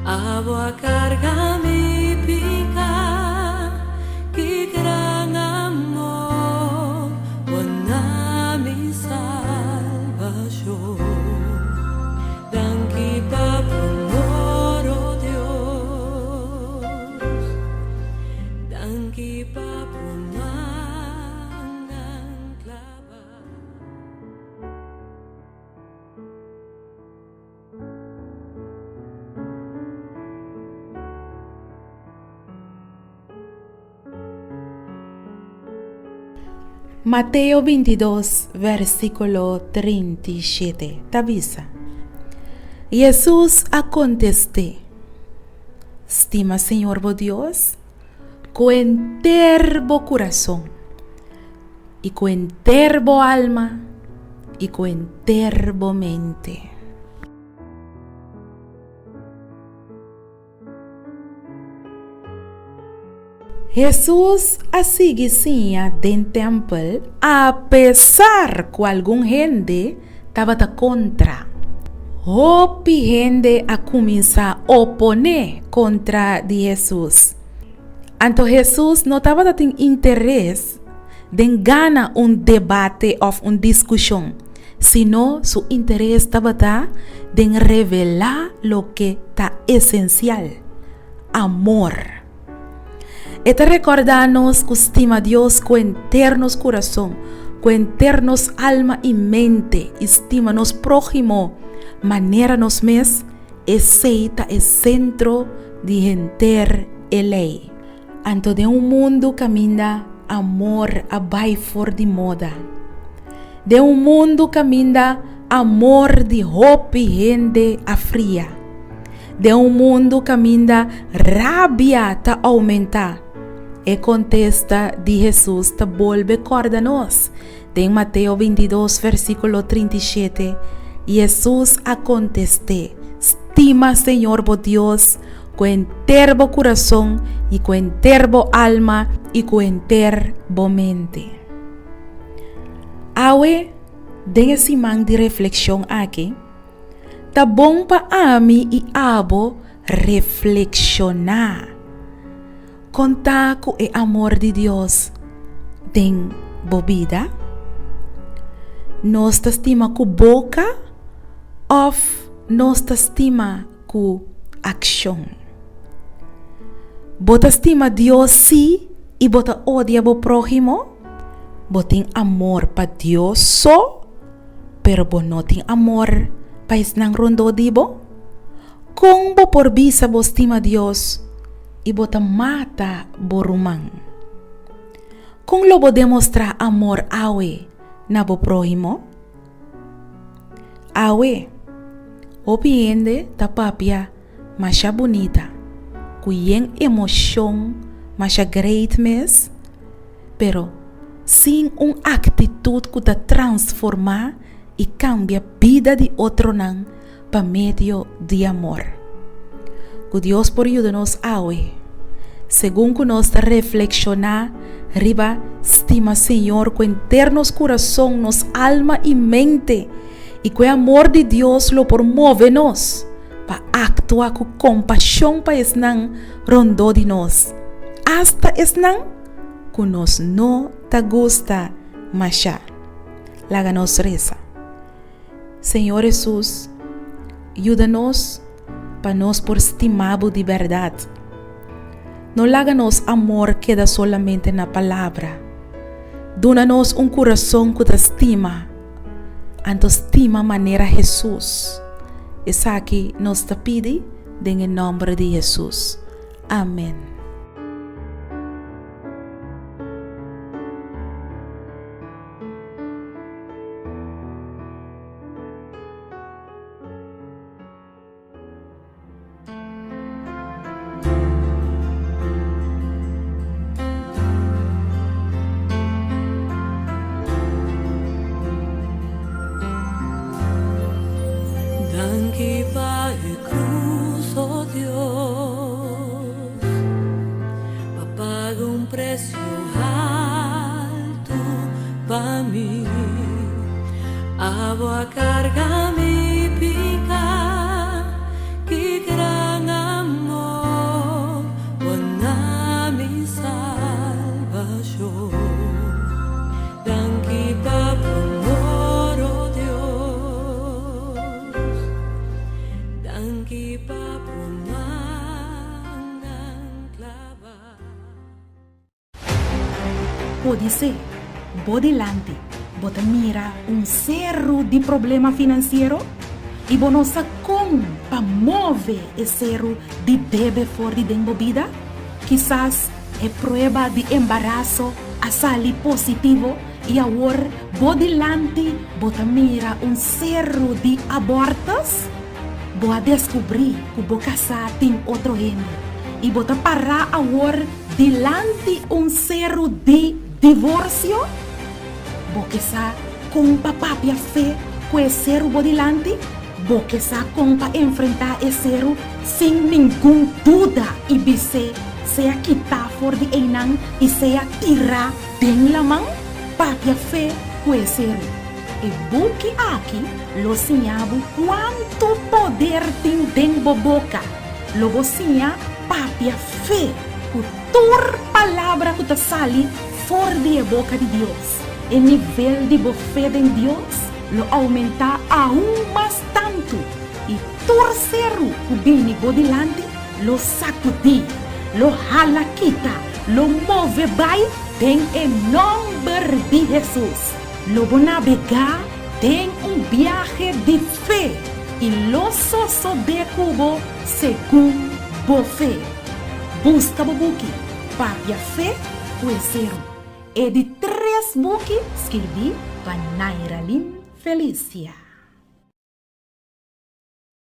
Abo a carga mi pica, ki gran amor, bo na mi salvacion. Danki pa bo amor, oh Dios. Danki pa bo mannan clava. Mateo 22, versíkulo 37 ta bisa, Hesus a kontest'é, Stima Señor bo Dios ku henter bo kurason i ku henter bo alma i ku henter bo mente. Hesus a sigui siña den tèmpel apesar ku algun hende tabata kontra. Hopi hende a kuminsá oponé kontra di Hesus. Anto Hesus no tabata tin interes den gana un debate òf un diskushon, sino su interes tabata den revelá loke ta esensial, amor. E ta rekordá nos ku stima Dios ku henter nos kurason, ku henter nos alma i mente i stima nos próhimo manera nos mes, esei ta e sentro di henter e lei. Anto den un mundu kaminda amor a bai for di moda, den un mundu kaminda amor di hopi hende a fria, den un mundu kaminda rabia ta oumentá, e kontesta di Hesus ta bolbe kòrda nos. Den Mateo 22 versíkulo 37, Hesus a kontest'é, Stima Señor bo Dios ku henter bo kurason i ku henter bo alma i ku henter bo mente. Awe, den e siman di reflekshon aki, ta bon pa ami i abo reflekshoná. Kon ta ku e amor di Dios den bo bida? Nos ta stima ku boka òf nos ta stima ku akshon? Bo ta stima Dios sí i bo ta odia bo próhimo? Bo tin amor pa Dios so, pero bo no tin amor pa esnan rondó di bo? Kon bo por bisa bo stima Dios i bo ta mata bo ruman? Kon lo bo demostrá amor awe na bo próhimo? Awe, hopi hende ta papia masha bunita, ku yen emoshon masha great mes, pero sin un aktitut ku ta transformá i kambia bida di otronan pa medio di amor. Ku Dios por yuda nos awe, segun ku nos ta reflekshoná riba stima Señor ku henter nos kurason, nos alma i mente, i ku e amor di Dios lo por move nos pa aktua ku kompashon pa esnan rondó di nos, asta esnan ku nos no ta gusta mashá. Laga nos resa. Señor Hesus, yuda nos pa nos por stima bo di bèrdat. No laga nos amor keda solamente na palabra. Duna nos un kurason ku ta stima, anto stima manera Hesus. Esaki nos ta pidi den e nòmber di Hesus. Amen. Danki pa e cruz, oh Dios, pa paga un precio alto pa mi. Abo a carga mi pica, ki gran amor. Podisé bo dilanti bo ta mira un seru di problema finansiero i bo no sa kon pa move e seru di debe for di den bo bida? Kisas e prueba di embaraso a sali positivo i awor bo dilanti bo ta mira un seru di abortus? Bo a deskubrí ku bo kasá tin otro hende i bo ta pará awor dilanti un seru di divorsio? Bo ke sa kon pa papia fe ku e seru bo dilanti? Bo ke sa kon pa enfrentá e seru sin ningun duda i bis'é sea kitá for di einan i sea tirá den laman? Papia fe ku e seru. E buki aki lo siña bo kuantu poder tin den bo boka. Lo bo siña papia fe ku tur palabra ku ta sali for di e boka di Dios. E nivel di bo fe den Dios lo oumentá aun mas tantu i tur seru ku bini bo dilanti lo sakudí, lo hala kita, lo move bai den e nòmber di Hesus. Lo bo nabegá den un biahe di fe i lo sosodé ku bo segun bo fe. Buska bo buki Papia Fe ku e Seru, e di tres buki skirbí pa Nairalyn Felicia.